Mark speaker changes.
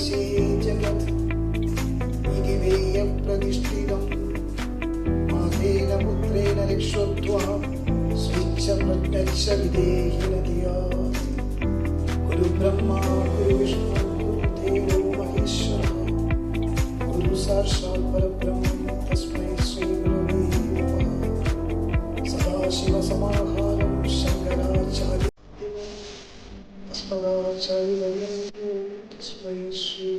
Speaker 1: वशे जगत् इति वेयप्रतिष्ठितं मातेन पुत्रेण रक्षोत्वा स्विच्छ प्रज्ञच्च विदेहि नदियात्। गुरुब्रह्मा गुरुविष्णु गुरुदेवो महेश्वरः गुरु साक्षात् परब्रह्म तस्मै श्री गुरवे नमः। सदाशिवसमाहारं शङ्कराचार्य अस्मदाचार्यपर्यन्तं तस्मै श्री